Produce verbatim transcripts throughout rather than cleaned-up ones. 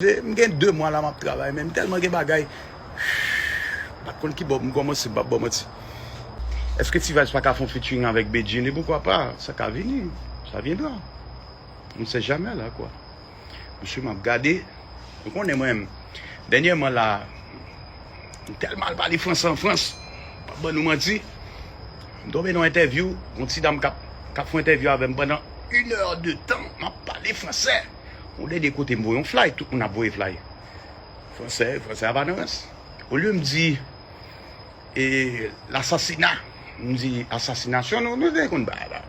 M gen de mwa la m ap travay, men m tèlman gen bagay. M pa t konn ki bò m kòmanse, m p ap ba w manti. Èske T-Vibes pa ka fè yon featuring avèk Bedjine? E poukwa pa? Sa ka vini. Ça viendra. On ne sait jamais là, quoi. Mesye, m ap gade. Ou konnen mwen, dènyèman la, m tèlman al pale franse an Frans. M p ap ban nou manti. M tonbe nan yon entèvyou, yon ti dam k ap, k ap fè yon entèvyou avè m pandan inè de tan. M ap pale franse. Yon dènye kote m voye yon fly, tout moun ap voye fly. Franse, franse a pa nan rans. Olye m di, e, lasasina. M di, asasinasyon, nou, nou te konn bagay la.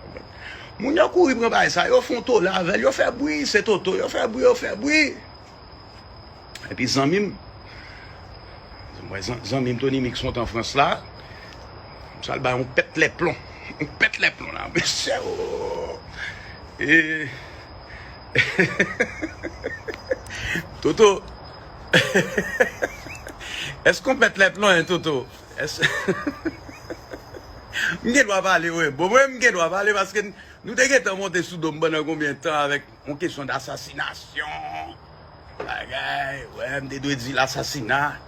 Moun yo kouri pran bagay sa, yo fè yon tola avè l, yo fè bri, se Toto, yo fè bri, yo fè bri. Epi zanmi m, mwen, zan-, zanmi m Tony Mix monte an Frans la, m sal bay yon pèt lè plon. Yon pèt lè plon la, mesye, o. E, Toto, èske w pèt lè plon, en, Toto? Èske, m gen dwa pale, wi. Bon, mwen, m gen dwa pale paske nou te gentan monte sou do m pandan konbyen tan avèk yon kesyon dasasinasyon. Bagay, wè, m te dwe di lasasina.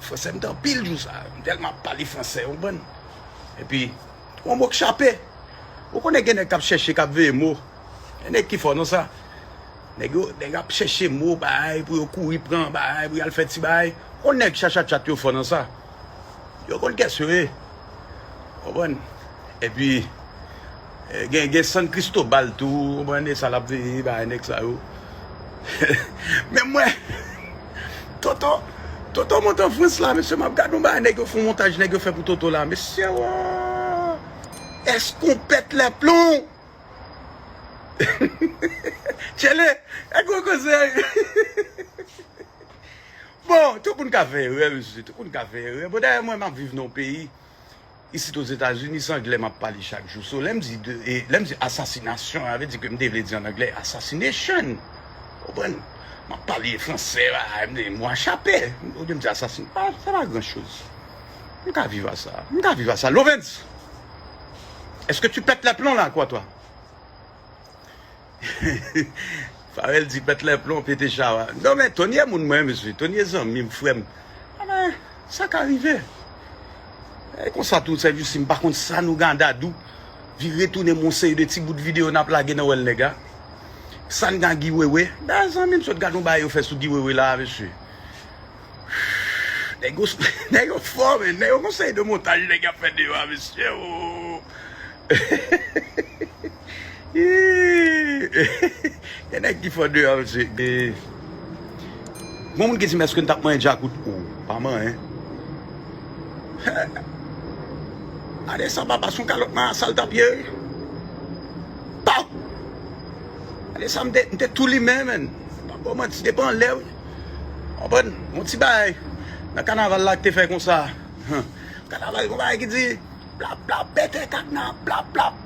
Franse m te anpil jou sa. M tèlman ap pale franse, w konprann? Epi, yon mo k chape. Ou konnen gen nèg k ap chèche, k ap veye mo. Gen nèg ki fò nan sa. Nèg yo, nèg ap chèche mo, bagay, pou yo kouri pran, bagay, pou y al fè ti bagay. Yon nèg chachatchat yo fò nan sa. Yo konn kiyès yo ye. Konprann? Epi, eh, gen, gen San Cristobal tou, konprann, e sa l ap veye, bagay nèg sa yo. Men mwen, Toto, Toto monte an Frans la, mesye, m ap gade yon bagay nèg yo fè, yon montaj nèg yo fè pou Toto la, mesye, wa! Èske w pèt lè plon? Tchele, e gwo koze. Bon, tout moun ka fè erè, mesye, tout moun ka fè erè. Bon, dayè, mwen, m ap viv nan yon peyi, isit Ozetazini, se anglè m ap pale chak jou. So, lè m di de, e, lè m di asasinasyon, sa vle di ke m te vle di an anglè assassination. Konprann? M ap pale franse, a, m di, mo a chape. Olye m di asasin, pa, sa pa gran choz. M ka viv a sa. M ka viv a sa. Lovens, est-ce que tu pètes les plombs là, quoi, toi? Farel di pèt lè plon, pete chawa. Non, men Tony e moun mwen, mesye. Tony e zanmi m, frè m. A, men, sa ka rive. E konsa tou, sèvis si m pa konn sa nou gen a Dadou. Vire tounen m yon seri de ti bout videyo n ap lage nan wèl nèg la. Sa n gen a Guy Wewe. Ben, zanmi m sot gade yon bagay yo fè sou Guy Wewe la, mesye. Nèg yo, nèg yo fò, men. Nèg yo gon seri de montaj nèg y ap fè deyò a, mesye, o. Gen nèg ki fò deyò, mesye. Gon moun ki di m, èske n t ap manyen djakout? O, pa manyen. Gade sa, papa, se yon kalòt marasa l t ap ye, wi. Paw! Gade sa, m te, m te tou limen, menn. M p ap ba w manti, depi anlè, wi. Konprann? Yon ti bagay nan kanaval la ki te fè konsa. Kanaval, gon bagay ki di, blap, blap, pete katna, blap, blap.